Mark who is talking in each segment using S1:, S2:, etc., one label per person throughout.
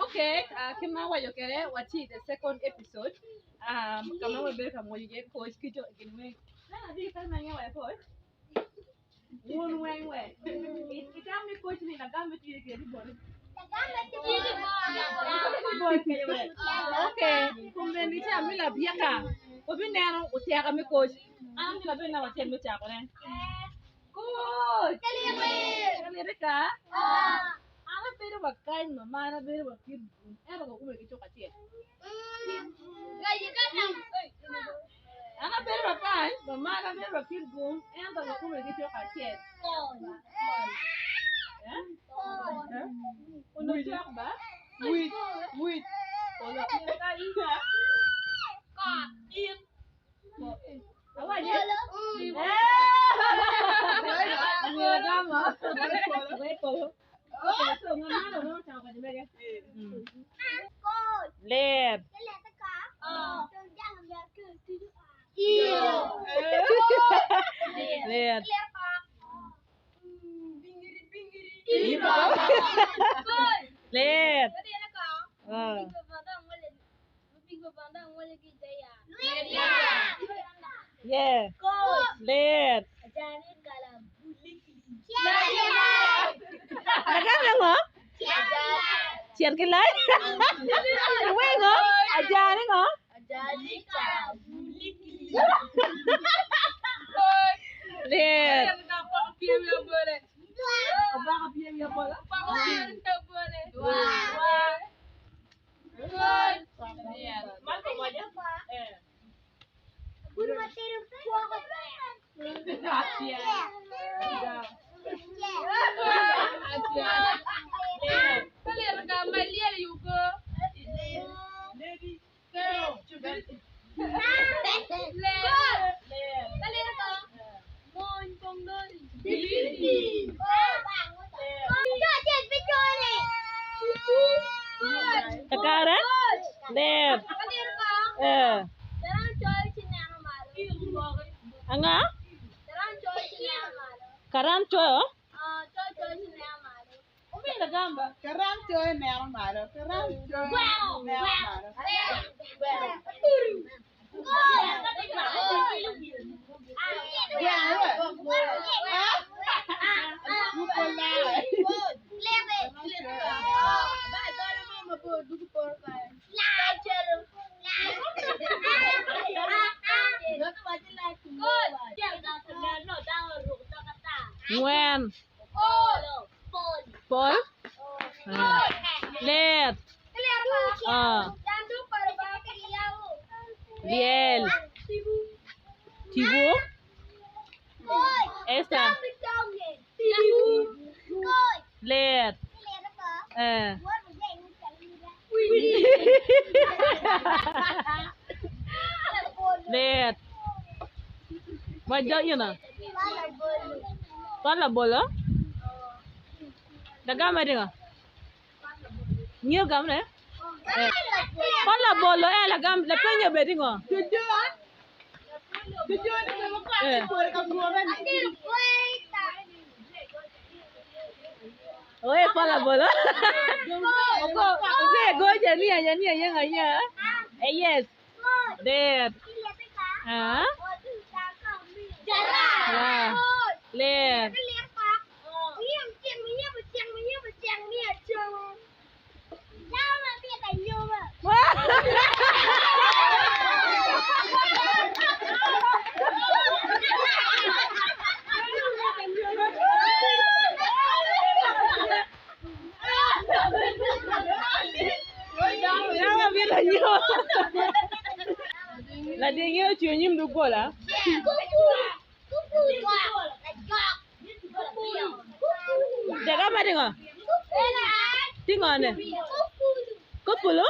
S1: Okay, kit ma awaco kwede watye i the second episode ka ma wabedo ka mwonyo iye koc ki jo gin weng. Wun weng we itamo ni koc ni lagam me tye kwede boti? Okay, komeni ca mi labyeka wabineno oteka me koc. An amito labed namba acel me cakone. Koc! Kalite ka? An abedo wa kany mama an abedo wa kit bun ento waume ki cuk acel. An abedo wa kany mama an abedo wa kit bun ento waume ki cuk acel. Onongo cok ba? Wic, wic. Ler. Ler. Ler. Yeah. Ler. Lagam ango? Cit ki lac. Iwengo? Ajani ngo? Ler. Kakare? Ler. Eh. Anga? Karan coyo?
S2: Karan coyo neno malo. Karan coyo neno malo.
S1: Ngwen. Pol. Ler. Lyel. Tipo. Esta. Ler. Ler. Wac dog ina. Pot labolo. Lagam ma tingo. Ngiyo gam ne. Pot labolo eh lagam lapeny obed tingo. Oe pot labolo. Oko oko goje ni anya ni anya anya. Eh yes. Ler. Ah. Yeah. Ler. Ladingi ocung i nyim doggola. Deka ma tingo? Tingo ne? Kopulo?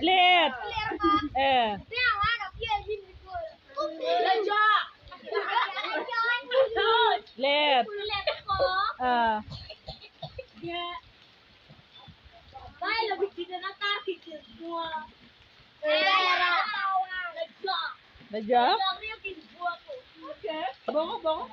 S1: Lit. Eh. Lit. Ah. Lajo? Okay. Bongo bongo.